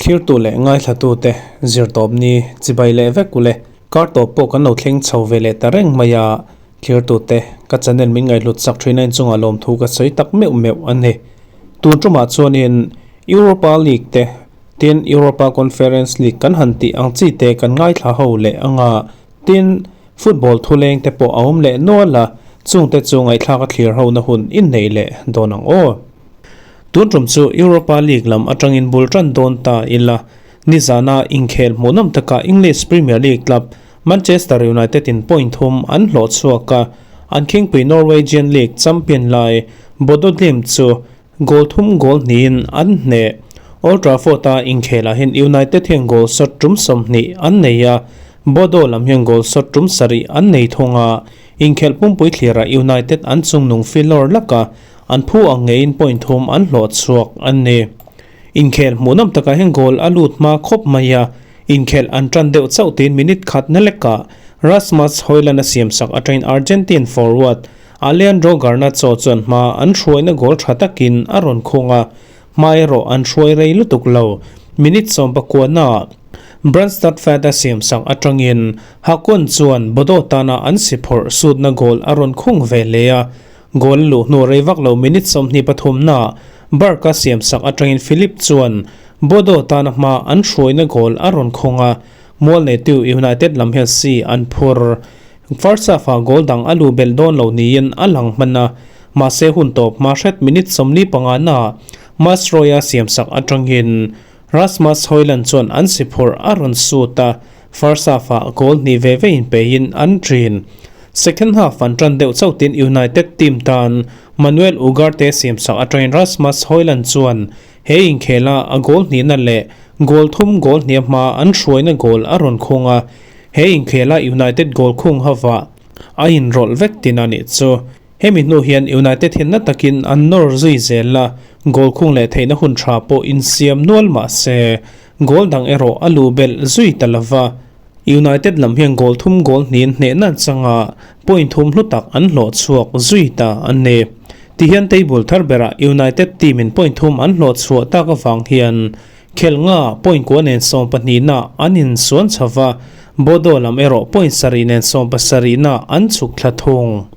Thirtu leh ngaithlatute zirtawpni chibai leh vek ule. Kar tawp pawh kan lo thleng chho ve leh ta reng mai a, thirtute ka channel min ngaihhlut sak thin a inchungah lawmthu ka sawi tak meuh meuh a ni. Tun tumah chuanin Europa League te tin Europa Conference League kan han tih ang chi te kan ngaithla ho leh anga tin football thuleng te pawh a awm leh nual a, chungte chu ngaihthlak a thlir ho na hun inneih leh dawn ang aw. Tun tum chu Europa League lam atangin bul tan dawn ta ila, nizana inkhel hmuhnawm taka English Premier League club Manchester United in point thum an hlawh chhuak a, an khingpui Norwegian League champion lai Bodo Glimt chu goal thum goal hnihin an hneh. Old Trafford-a inkhelah hian United hian goal shot tum 20 an nei a, Bodo lam hian goal shot tum 7 an nei thung a, inkhelh pumpui thlirah United an chungnung filawr lak a, An phu ang ngeiin point thum an hlawh chhuak an ni. Inkhel hmuhnawm takah hian goal a lut hma khawp mai a, inkhel an tan deuh chauh tiin minute khat na lekah Rasmus Hojlund a siamsak atangin Argentine forward Alejandro Garnacho chuan hma an hruaina goal tha takin a rawn khung a, hma erawh an hruai rei lutuk lo. Minute 19 ah Brandstad Fat a siamsak atangin Hakon chuan Bodo tana an si phawrh sutna goal a rawn khung ve leh a, Goal luh hnu rei vak lo minute 23 na Barca siamsak atangin Philip chuan Bodo tana hma an hruaina goal a rawn khawng a, mual neitu United lam hian si an phur. First half-ah goal dang a luh belh dawn lo niin a lang hman a, mahse hun tawp hma hret minute 45 na Masroy-a siamsak atangin Rasmus Hojlund chuan an si phurh a rawn sut a, first half-ah goal hnih ve ve inpeiin an ṭin. Second half an ṭan deuh chauh tin United team tan Manuel Ugarte siamsak aṭangin Rasmus Hojlund chuan he inkhela a goal hnihna leh goal thum goal hniam hma an hruaina goal a rawn khung a, he inkhela United goal khung hova a inrawlh vek tin a nih chu. Hemi hnu hian United hian na takin an nawr zui zel a, goal khung leh theihna hun tha pawh insiam nual mah se goal dang erawh a luh belh zui ta lova. United lam hian goal thum goal hnihin hnehna changa point thum hlu tak an hlawh chhuak zui ta a ni. Tihian table thar berah United team in point thum an hlawh chhuah tak avang hian khel nga point kua nen 12 na an insuan chho va, Bodo lam erawh point 7 nen 17 na an chhuk thla thung.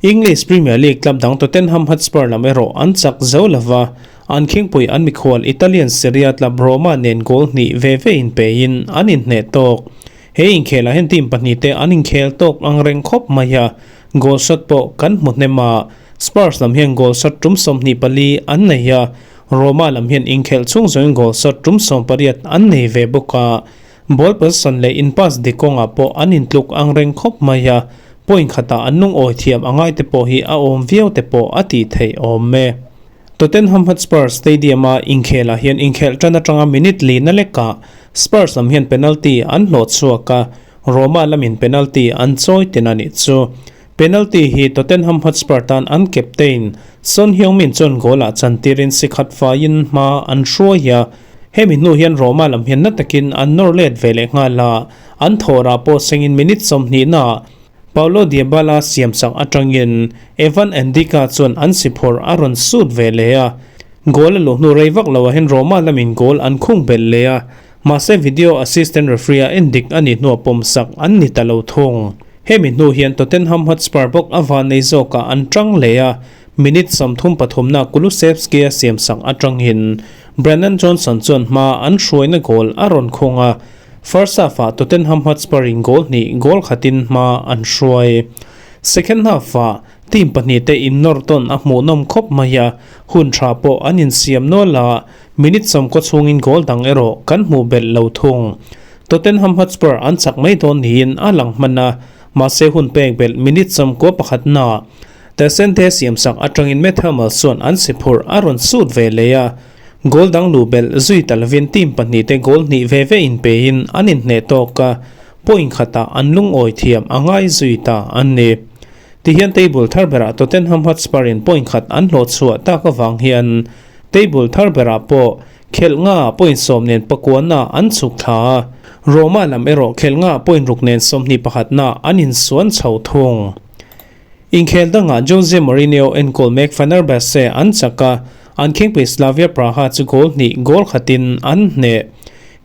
English Premier League club dang Tottenham Hotspur lam erawh an chak zo lova, an khingpui an mikhual Italian Serie A club Roma nen goal hnih ve ve inpeiin an inhneh tawk. He inkhelah hian team pahnih te an inkhel tawk ang reng khawp mai a, goal shot pawh kan hmu hnem a, Spurs lam hian goal shot tum 24 an nei a, Roma lam hian inkhelh chhung zawngin goal shot tum 18 an nei ve bawk a. Ball possession leh in pass dik kawngah pawh an intluk ang reng khawp mai a, point khatah an lungawi thiam a ngai te pawh hi a awm viau te pawh a tih theih awm e. Tottenham Hotspur Stadium-a inkhelah hian inkhelh tan atanga minute li na lekah Spurs lam hian penalty an hlawh chhuak a, Roma lamin penalty an chawi tin a nih chu. Penalty hi Tottenham Hotspur tan an captain Son Heung-min chuan goal-ah chantirin si khat faiin hma an hruai a, Hemi hnu hian Roma lam hian na takin an nawr let ve leh nghal a, an thawrah pawh sengin minute 20 na Paulo Dybala siamsak atangin Evan Ndicka chuan an si phawrh a rawn sut ve leh a, goal a luh hnu rei vak loah hian Roma lamin goal an khung belh leh a, mahse video assistant referee a endik a nih hnuah pawmsak an ni ta lo thung. Hemi hnu hian Tottenham Hotspur bawk a van nei zawkah an tang leh a, minute 33 na Kulusevski a siamsak atangin Brennan Johnson chuan hma an hruaina goal a rawn khung a, first half-ah Tottenham Hotspur in goal hnih goal khatin hma an hruai. Second half-ah team pahnih te innawr tawn a hmuhnawm khawp mai a, hun tha pawh an insiam nual a, minute 90 chhungin goal dang erawh kan hmuh belh lo thung. Tottenham Hotspur an chak mai dawn niin a lang hman a, mahse hun pek belh minute 91 na Tesente siamsak atangin Matt Hummels chuan an si phurh a rawn sut ve leh a, goal dang luh belh zui ta lovin team pahnih te goal hnih ve ve inpeiin an inhneh tawk a, point khatah an lungawi thiam a ngai zui ta an ni. Tihian table thar berah Tottenham Hotspur in point khat an hlawh chhuah tak avang hian table thar berah pawh khelh nga point 10 nen pakuana an chhuk thla a, Roma lam erawh khelh nga point 6 nen 21 na an insuan chho thung. Inkhel dangah Jose Mourinho enkawl mek Fenerbahce an chak a, an khingpui Slavia Praha chu goal hnih goal khatin an hneh.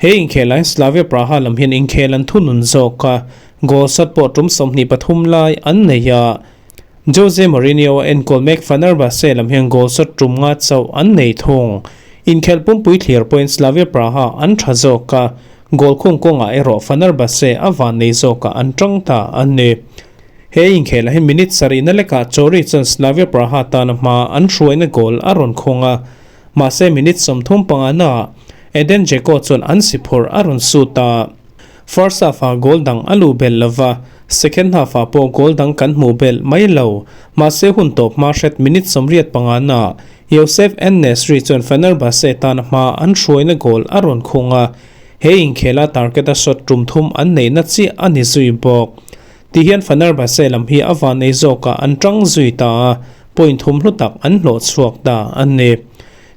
He inkhel ah hian Slavia Praha lam hian inkhel an thunun zawk a, goal sat pawh tum 23 lai an nei a. Jose Mourinho a enkawl mek Fenerbahce lam hian goal sat tum nga chauh an nei thung. Inkhel pumpui thlir pawhin Slavia Praha an tha zawk a, goal khung kawngah erawh Fenerbahce a van nei zawkah an tang ta a ni. He inkhelah hian minute sarihna lekah Chori chuan Slavia Praha tana hma an hruaina goal a rawn khung a, mahse minute 35 naah Eden Dzeko chuan an si phawrh a rawn sut a. First half-ah goal dang a luh belh lova, second half-ah pawh goal dang kan hmuh belh mai lo. Mahse hun tawp hma hret minute 85 naah Youssef En-Nesyri chuan Fenerbahce tana hma an hruaina goal a rawn khung a, he inkhela target-a shot tum thum an neihna chiah a ni zui bawk. Ti hian Fenerbahce lam hi a van ei zawkah an tang zui ta a, point thum hlu tak an hlawh chhuak ta a ni.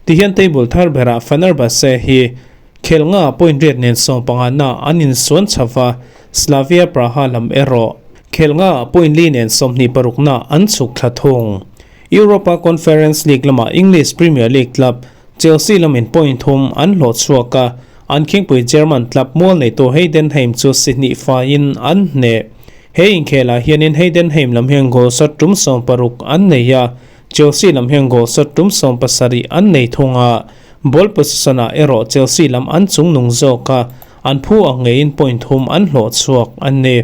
Ti hian table thar berah Fenerbahce hi khel nga point riat nen 15 na an insuan chho va, Slavia Praha lam erawh khel nga point li nen 26 na an chhuk thla thung. Europa Conference League lamah English Premier League club Chelsea lamin point thum an hlawh chhuak a, an khingpui German club mual neitu Heidenheim chu si hnih faiin an hneh. He inkhelah hianin Heidenheim lam hian goal shot tum 60 an nei a, Chelsea lam hian goal shot tum 70 an nei thung a, ball possession-ah erawh Chelsea lam an chungnung zawk a, an phu ang ngeiin point thum an hlawh chhuak a ni.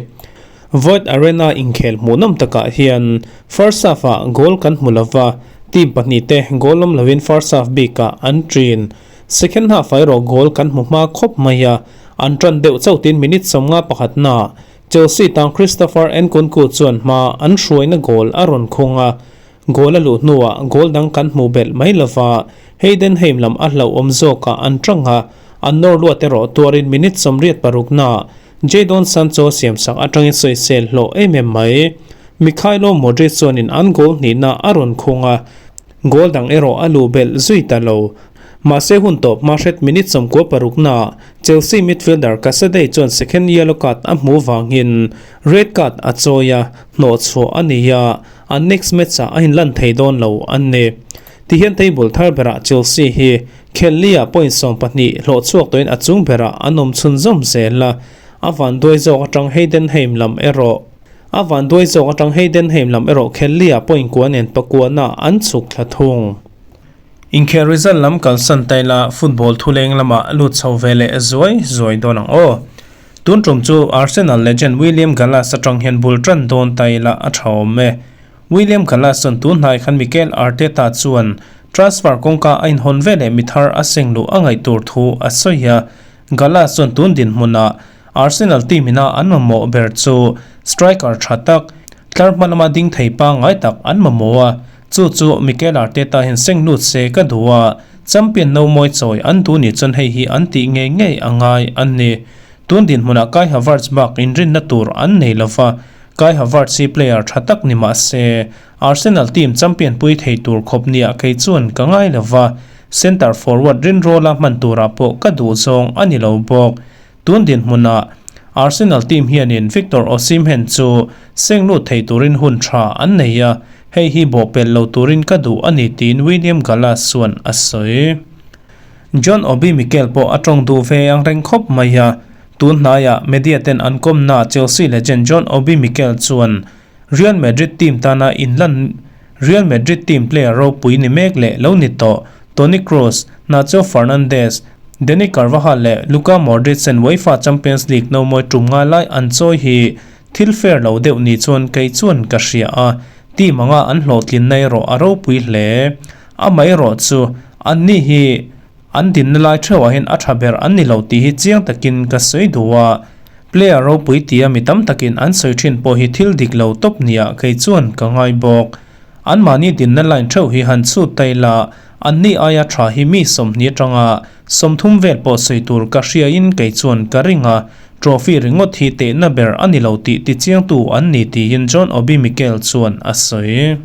Void Arena inkhel hmuhnawm takah hian first half-ah goal kan hmu lova, team pahnih te goal awm lovin first half bikah an ṭin. Second half-ah erawh goal kan hmu hma khawp mai a, an ṭan deuh chauh tin minute 51 naah Chelsea tang Christopher Nkunku chuan hma an hruaina goal a rawn khung a, goal a luh hnuah goal dang kan hmuh belh mai lova, Heidenheim lam a hlauhawm zawkah an ṭang a, an nawr luat erawh tuarin minute 86 naah Jadon Sancho siamsak atangin sawisel hlawh em em mai. Mykhailo Mudryk chuanin an goal hnihna a rawn khung a, goal dang erawh a luh belh zui ta lo. Mahse hun tawp hma hret minute 96 naah Chelsea midfielder Casadei chuan second yellow card a hmuh vangin red card a chawi a, hnawh chhuah a ni a, an next match-ah a inlan thei dawn lo a ni. Tihian table thar berah Chelsea hi Khellia point 12 hlawh chhuak tawhin a chung berah an awm chhunzawm zel a, a van duai zawk atang Heidenheim lam erawh a van duai zawk atang Heidenheim lam erawh Khellia point kua nen pakuana an chhuk thla thung. Inkhel result lam kalsan taila football thuleng lamah lut chho ve leh zuai zuai dawn ang aw. Tun tum chu Arsenal legend William Gallas atang hian bul tan dawn taila a tha awm e. William Gallas chuan tun hnai khan Mikel Arteta chuan transfer kawngka a inhawn ve leh mi thar a seng luh a ngaih tur thu a sawi a. Gallas chuan tun dinhmunah Arsenal team ina an mamawh ber chu striker tha tak, tlar hma lama ding thei pangngai tak an mamawh a, chu chu Mikel Arteta hian seng lut se ka duh a, champion no mawi chawi an duh nih chuan hei hi an tih ngei ngei a ngai a ni. Tun dinhmunah Kai Havertz bak inrinna tur an nei lova, Kai Havertz hi player tha tak ni mah se, Arsenal team champion pui thei tur khawp nia kei chuan ka ngai lova, centre forward rinrawla hman turah pawh ka duh zawng a ni lo bawk. Tun dinhmunah Arsenal team hianin Victor Osimhen chu seng lut thei turin hun tha an nei a, hei hi bawhpelh lo turin ka duh a ni tiin William Gallas chuan a sawi. John Obi Mikel pawh a tawng duh ve ang reng khawp mai a, tun hnaiah media ten an kawmna Chelsea legend John Obi Mikel chuan Real Madrid team tana inlan Real Madrid team player ropui ni mek leh lo ni tawh Toni Kroos, Nacho Fernandez, Dani Carvajal leh Luka Modric ten UEFA Champions League no mawi tum nga lai an chawi hi thil fair lo deuh ni chuan kei chuan ka hria a, team anga an hlawhtlinna erawh a ropui hle. Amaherawh chu an ni hi an dinna lai theuhah hian a tha ber an ni lo tih hi chiang takin ka sawi duh a, player ropui tia mi tam takin an sawi thin pawh hi thil dik lo tawp nia kei chuan ka ngai bawk. Anmahni dinna line theuh hi han chhut ta ila, an ni aia tha hi mi 20 atanga 30 vel pawh sawi tur ka hriain kei chuan ka ring a, trophy ringawt hi tehna ber a ni lo tih tichiangtu an ni tiin John Obi Mikel chuan a sawi.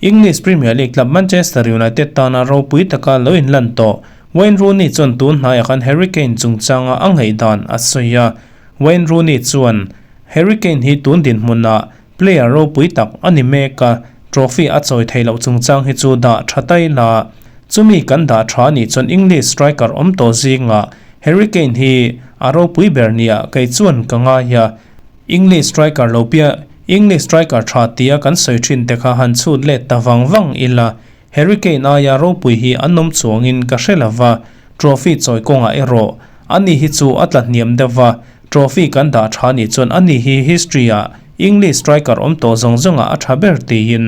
English Premier League club Manchester United tana ropui taka lo inlan tawh Wayne Rooney chuan tun hnaiah khan Harry Kane chungchanga a ngaihdan a sawi a. Wayne Rooney chuan, Harry Kane hi tun dinhmunah player ropui tak a ni mek a, trophy a chawi thei loh chungchang hi chu dah tha tai la. Chumi kan dah tha anih chuan English striker awm tawh zingah. Harry Kane hi a ropui ber nia kei chuan ka ngai a, English striker lo pia English striker tha tia kan sawi thin te kha han chhut let ta vang vang ila, Harry Kane aia ropui hi an awm chuangin ka hre lova, trophy chawi kawngah erawh ani hi chu a tla hniam deuh va, trophy kan dah tha nih chuan ani hi history ah English striker awm tawh zawng zawngah a tha ber tiin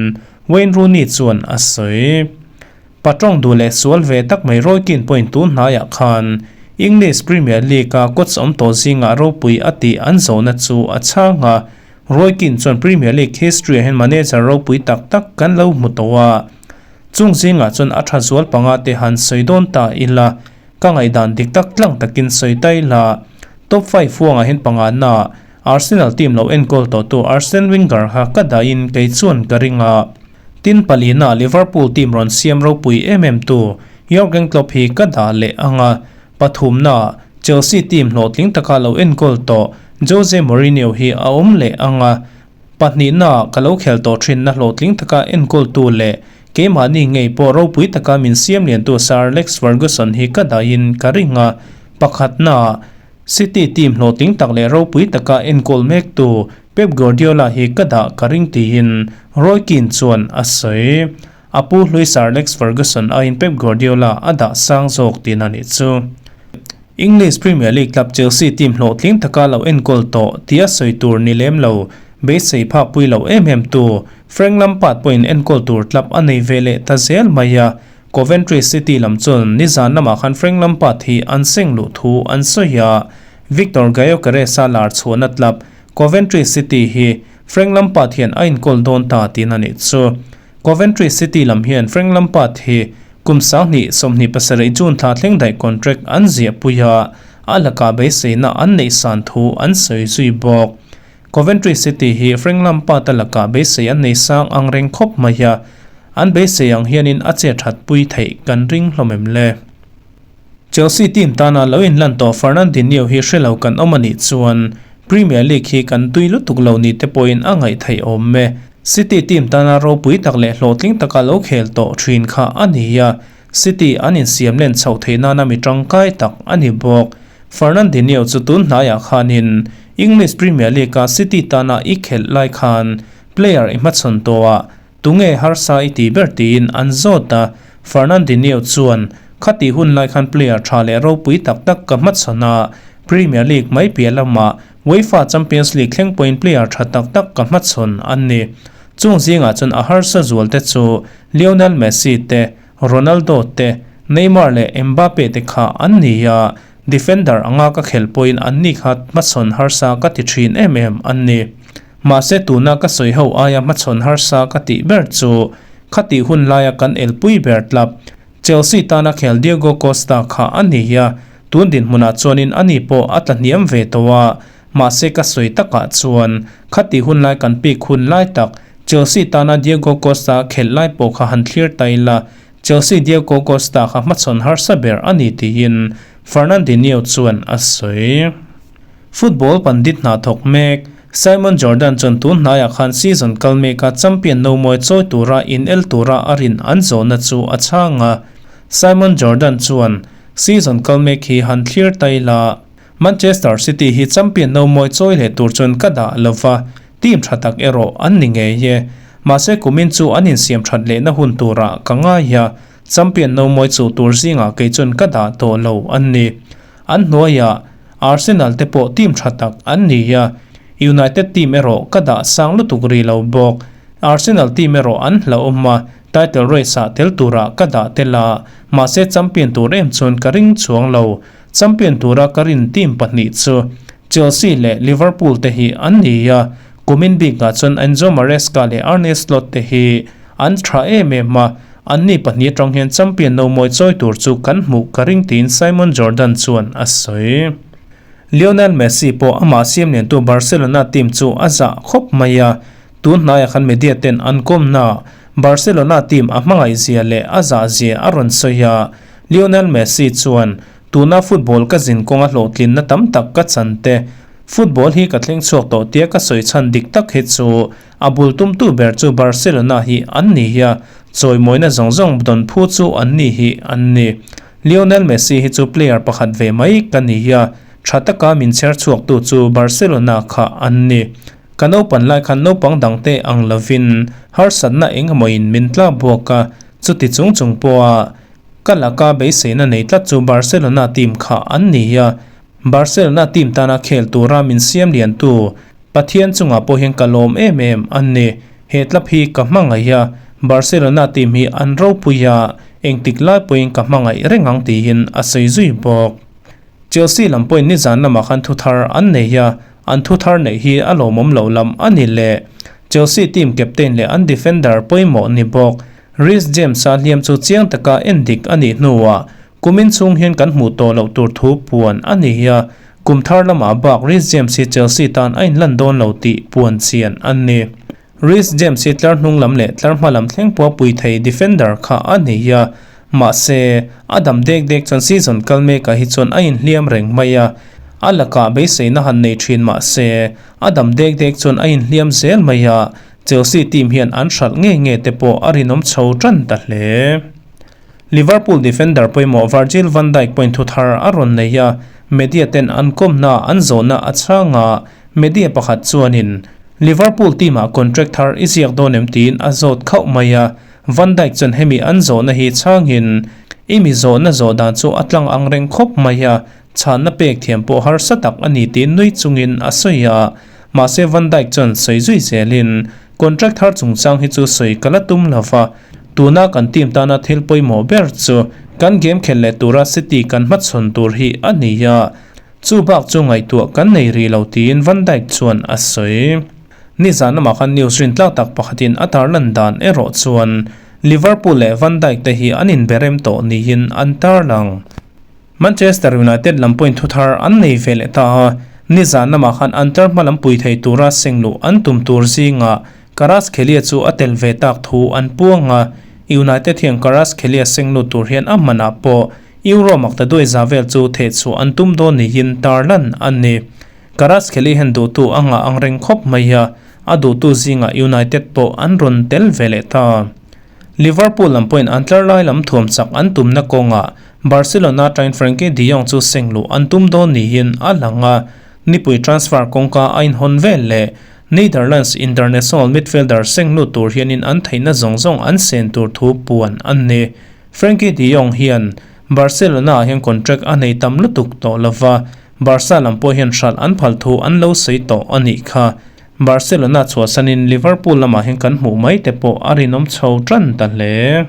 Wayne Rooney chuan a sawi. Patawng duh leh sual ve tak mai Roy Keane pawhin tun hnaiah khan English Premier League-a coach awm tawh zingah ropui a tih an zawhna chu a chhang a. Roy Keane chuan Premier League history-ah hian manager ropui tak tak kan lo hmu tawh a. Chung zingah chuan a tha zual panga te han sawi dawn ta ila, ka ngaihdan dik tak tlang takin sawi ta ila. Top 5 huangah hian pangana Arsenal team lo enkawl tawhtu Arsene Wenger kha ka dahin kei chuan ka ring a. Tin palina Liverpool team rawn siam ropui em em tu Jurgen Klopp hi ka dah leh ang a, pathumna Chelsea team hlawhtling taka lo enkawl tawh Jose Mourinho hi a awm leh ang a, pahnihna ka lo khel tawh thinna hlawhtling taka enkawltu leh keimahni ngei pawh ropui taka min siam liantu Sir Alex Ferguson hi ka dahin ka ring a, pakhatna City team hlawhtling tak leh ropui taka enkawl mektu Pep Guardiola hi ka dah ka ring tiin Roy Keane chuan a sawi. A pu hlui Sir Alex Ferguson aiin Pep Guardiola a dah sang zawk tihna nih chu. English Premier League club Chelsea team hlawhtling taka lo enkawl tawh tia sawi tur ni lem lo, beisei phak pui lo em em tu Frank Lampard pawhin enkawl tur club a nei ve leh ta zel mai a, Coventry City lam chuan nizan lamah khan Frank Lampard hi an seng luh thu an sawi a, Victor Gyokeres-a lar chhuahna club Coventry City hi Frank Lampard hian a inkawl dawn ta tiin a nih chu. Coventry City lam hian Frank Lampard hi kum 2027 June thla thleng daih contract an ziahpui a, a lakah beiseina an neih san thu an sawi zui bawk. Coventry City hi Frank Lampard-a lakah beisei an nei sang ang reng khawp mai a, an beisei ang hianin a che that pui theih kan ring hlawm em le? Chelsea team tana lo inlan tawh Fernandinho hi hre lo kan awm a nih chuan Premier League hi kan tui lutuk lo ni te pawhin a ngaih theih awm e. City team tana ropui tak leh hlawhtling taka lo khel tawh thin kha a ni a, City an insiam len chhoh theih nana mi tangkai tak a ni bawk. Fernandinho chu tun hnaiah khanin English Premier League-a City tana i khelh lai khan player i hmachhawn tawh a, tunge harsa i tih ber tiin an zawt a, Fernandinho chuan, Khatih hun lai khan player tha leh ropui tak tak ka hmachhawn a, Premier League mai piah lamah UEFA Champions League thleng pawhin player tha tak tak ka hmachhawn an ni. Chung zingah chuan a harsa zual te chu Lionel Messi te, Ronaldo te, Neymar leh Mbappe te kha an ni a, defender anga ka khelh pawhin anni kha hmachhawn harsa ka ti thin em em an ni. Mahse tuna ka sawi ho aia hmachhawn harsa ka tih ber chu khatih hun laia kan elpui ber tlap Chelsea tana khel Diego Costa kha a ni a, tun dinhmunah chuanin ani pawh a tla hniam ve tawh a, Mahse ka sawi takah chuan khatih hun lai kan pik hun lai tak Chelsea tana Diego Costa khelh lai pawh kha han thlir ta ila, Chelsea Diego Costa kha hmachhawn harsa ber a ni tiin Fernandinho chuan a sawi. Football pandit hna thawk mek Simon Jordan chuan tun hnaiah khan season kal meka champion nomawi chawi tura inel tura a rin an zawhna chu a chhang a. Simon Jordan chuan, Season kal mek hi han thlir ta ila, Manchester City hi champion no mawi chawi leh tur chuan ka dah lo va, team tha tak erawh an ni ngei e. Mahse kumin chu an insiam that lehna hun turah ka ngai a, champion no mawi chuh tur zingah kei chuan ka dah tawh lo an ni. An hnuaiah Arsenal te pawh team tha tak an ni a, United team erawh ka dah sang lutuk rih lo bawk. Arsenal team erawh an hlauhawm a, title race ah tel turah ka dah tel a, mahse champion tur em chuan ka ring chuang lo. Champion tura ka rin team pahnih chu Chelsea leh Liverpool te hi an ni a, kumin bikah chuan Enzo Maresca leh Arne Slot te hi an tha em em a, anni pahnih atang hian champion no mawi chawi tur chu kan hmuh ka ring tiin Simon Jordan chuan a sawi. Lionel Messi pawh amah siam liantu Barcelona team chu a zah khawp mai a, tun hnaiah khan media ten an kawmna Barcelona team a hmangaih zia leh a zah zia a rawn sawi a, Lionel Messi chuan, Tuna football ka zin kawnga hlawhtlinna tam tak ka chan te, football hi ka thleng chhuak tawh tia ka sawi chhan dik tak hi chu a bul tumtu ber chu Barcelona hi an ni hi a, chawimawina zawng zawng dawn phu chu an ni hi an ni. Lionel Messi hi chu player pakhat ve mai ka ni a, tha taka min chher chhuaktu chu Barcelona kha an ni. Ka naupan lai khan naupang dangte ang lovin harsatna eng emawin min tlak buak a, chuti chung chung pawha ka laka beiseina nei tlat chu Barcelona team kha an ni a, Barcelona team tana khel tura min siam liantu Pathian chungah pawh hian ka lawm em em a ni. He club hi ka hmangaih a, Barcelona team hi an ropui a, engtik lai pawhin ka hmangaih reng ang tiin a sawi zui bawk. Chelsea lam pawhin nizan lamah khan thu thar an nei a, an thu thar neih hi a lawmawm loh lam a ni le. Chelsea team captain leh an defender pawimawh ni bawk Reece James-a hliam chu chiang taka en dik a nih hnuah kumin chhung hian kan hmuh tawh loh tur thu puan a ni a, kum thar lamah bak Reece James hi Chelsea tan a inlan dawn lo tih puan chian a ni. Reece James hi tlar hnung lam leh tlar hma lam thleng pawh pui thei defender kha a ni a, mahse, a dam dek dek chuan season kal mekah hi chuan a inhliam reng mai a, a lakah beiseina han nei thin mahse, a dam dek dek chuan a inhliam zel mai a, Chelsea team hian an hralh ngei ngei te pawh a rinawm chho tan ta hle. Liverpool defender pawimawh Virgil van Dijk pawhin thu thar a rawn nei a, media ten an kawmna an zawhna a chhang a, media pakhat chuanin Liverpool team ah contract thar i ziak dawn em tiin a zawt khauh mai a, Van Dijk chuan hemi an zawhna hi chhangin i mi zawhna zawh dan chu a tlang ang reng khawp mai a, chhanna pek thiam pawh harsa tak a ni tiin nui chungin a sawi a, mahse Van Dijk chuan sawi zui zelin Contract thar chungchang hi chu sawi ka la tum lo va, tuna kan team tana thil pawimawh ber chu kan game khelh leh tura City kan hmachhawn tur hi a ni a, chu bak chu ngaihtuah kan nei rih lo tiin Van Dijk chuan a sawi. Nizan lamah khan news rintlak tak pakhatin a tarlan dan erawh chuan Liverpool leh Van Dijk te hi an inberem tawh niin an tarlang. Manchester United lam pawhin thuthar an nei ve leh ta a, nizan lamah khan an tlar hma lam pui thei tura sengluh an tum tur zingah Kvaratskhelia chu a tel ve tak thu an puang a, United hian Kvaratskhelia senglut tur hian a hmanah pawh Euro makta duai za vel chu thehchhuah an tum dawn niin tarlan a ni. Kvaratskhelia hian duhtu a ngah ang reng khawp mai a, a duhtu zingah United pawh an rawn tel ve leh ta. Liverpool lam pawhin an tlar lai lam thuam chak an tumna kawngah Barcelona tain Frenkie de Jong chu seng luh an tum dawn niin a lang a, nipui transfer kawngka a inhawn vel leh Netherlands international midfielder seng lut tur hianin an theihna zawng zawng an sen tur thu puan an ni. Frenkie de Jong hian Barcelona ah hian contract a nei tam lutuk tawh lova, Barca lam pawh hian hralh an phal thu an lo sawi tawh a nih kha. Barcelona chhuahsanin Liverpool lamah hian kan hmuh mai te pawh a rinawm chho tan ta hle.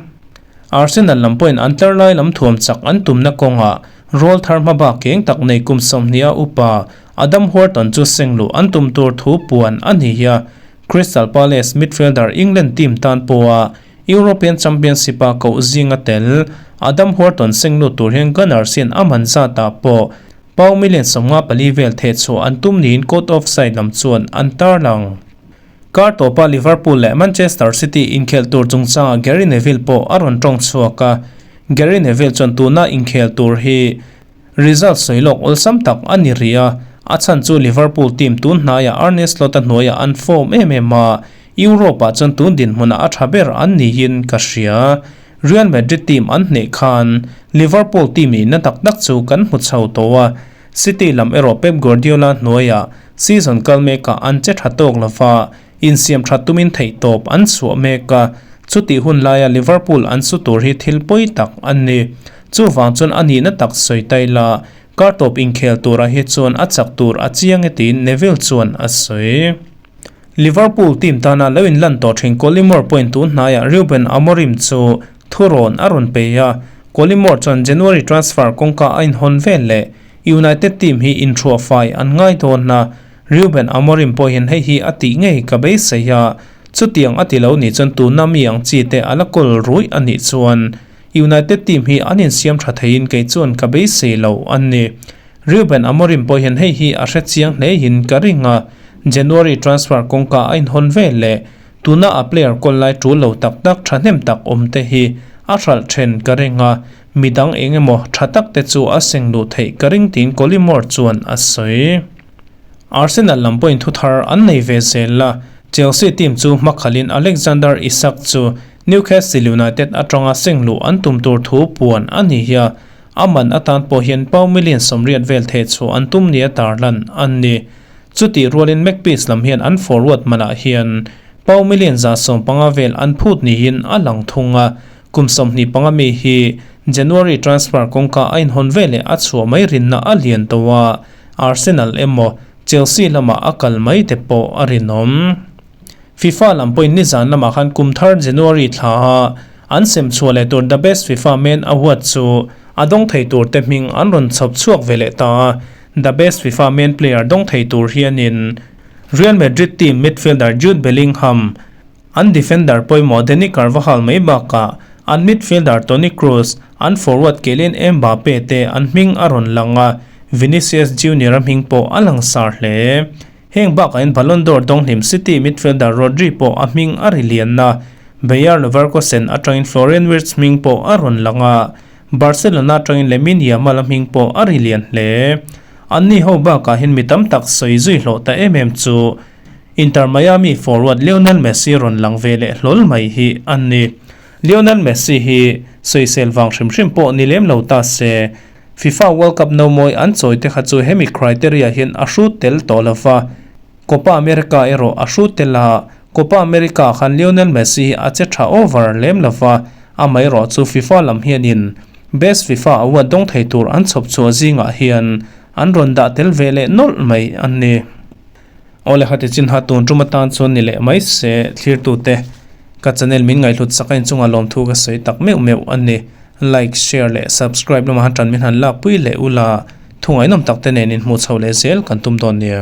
Arsenal lam pawhin an tlar lai lam thuam chak an tumna kawngah rual thar hma bak keng tak nei kum 20 a upa Adam Wharton chu seng luh an tum tur thu puan a ni a. Crystal Palace midfielder England team tan pawha European Championship a koh zinga tel Adam Wharton seng lut tur hian Gunners hian a man zatah pawh Pau million 54 vel theh chhuah an tum niin court of side lam chuan an tarlang. Kar tawpa Liverpool leh Manchester City inkhelh tur chungchangah Gary Neville pawh a rawn tawng chhuak a, Gary Neville chuan tuna inkhel tur hi result sawi lawk awlsam tak a ni rih a, a chhan chu Liverpool team tun hnaiah Arne Slot-a hnuaiah an form em em a, Europe-ah chuan tun dinhmunah a tha ber an niin ka hria. Real Madrid team an hneh khan Liverpool team nihna tak tak chu kan hmu chho tawh a, City lam erawh Pep Guardiola hnuaiah season kal mekah an che tha tawk lova, insiam tha tumin theihtawp an chhuah mek a, chutih hun laia Liverpool an su tur hi thil pawi tak an ni. Chuvang chuan a nihna tak sawi ta ila, kar tawp inkhel turah hi chuan a chak tur a chiang e tiin Neville chuan a sawi. Liverpool team tana lo inlan tawh thin Collymore pawhin tun hnaiah Ruben Amorim chu thurawn a rawn pe a, Collymore chuan January transfer kawngka a inhawn vel leh United team hi inthuah fai an ngai dawn a, Ruben Amorim pawhin hei hi a tih ngei ka beisei a, chutiang a ti lo nih chuan tuna mi ang chi te a la kawl ruih a nih chuan United team hi an insiam tha theiin kei chuan ka beisei lo a ni. Ruben Amorim pawh hian hei hi a hre chiang hlein ka ring a, January transfer kawngka a inhawn vel leh tuna a player kawl lai tul lo tak tak thahnem tak awm te hi a hralh then ka ring a, midang eng emaw tha tak te chu a seng luh theih ka ring tiin Collymore chuan a sawi. Arsenal lam pawhin thuthar an nei ve zel a, Chelsea team chu hmakhalin Alexander Isak chu Newcastle United atanga seng luh an tum tur thu puan a ni a. A man atan pawh hian pound million 80 vel theh chhuah an tum nia tarlan an ni. Chutih rualin Magpies lam hian an forward manah hian pound million 150 vel an phut niin a lang thung a, kum 25 mi hi January transfer kawngka a inhawn veleh a chhuah mai rinna a lian tawh a, Arsenal emaw Chelsea lamah a kal mai te pawh a rinawm. FIFA lam pawhin nizan lamah khan kum thar January thla a an sem chhuah leh tur The Best FIFA Man Award chu a dawng thei tur te hming an rawn chhawp chhuak ve leh ta a. The Best FIFA Man Player dawng thei tur hianin Real Madrid team midfielder Jude Bellingham, an defender pawimawh Dani Carvajal mai bakah an midfielder Toni Kroos, an forward Kylian Mbappe te an hming a rawn lang a, Vinicius Junior-a hming pawh a langsar hle. Heng bakah hian Ballon d'Or dawnghlim City midfielder Rodri pawh a hming a ri lian a, Bayer Leverkusen atangin Florian Wirtz hming pawh a rawn lang a, Barcelona atangin Lamine Yamal a hming pawh a ri lian hle. Anni ho bakah hian mi tam tak sawi zui hlawh ta em em chu Inter Miami forward Lionel Messi rawn lang ve leh hlawl mai hi a ni. Lionel Messi hi sawisel vang hrim hrim pawh ni lem lo ta se, FIFA World Cup no mawi an chawi te kha chu hemi criteria hian a hrut tel tawh lo va, Copa America erawh a hrut tel a, Copa America khan Lionel Messi hi a che tha over lem lo va, amaherawh chu FIFA lam hianin Best FIFA Award dawng thei tur an chhawp chhuah zingah hian an rawn dah tel ve leh nawlh mai a ni. Awle hati chin ha tun tum atan chuan ni leh mai se thlirtute ka channel min ngaihhlut sak a inchungah lawmthu ka sawi tak meuh meuh a ni. Like, share leh subscribe lamah han tan min han lakpui leh ula thungainawm tak te nen inhmuh chho leh zel kan tum dawn nia.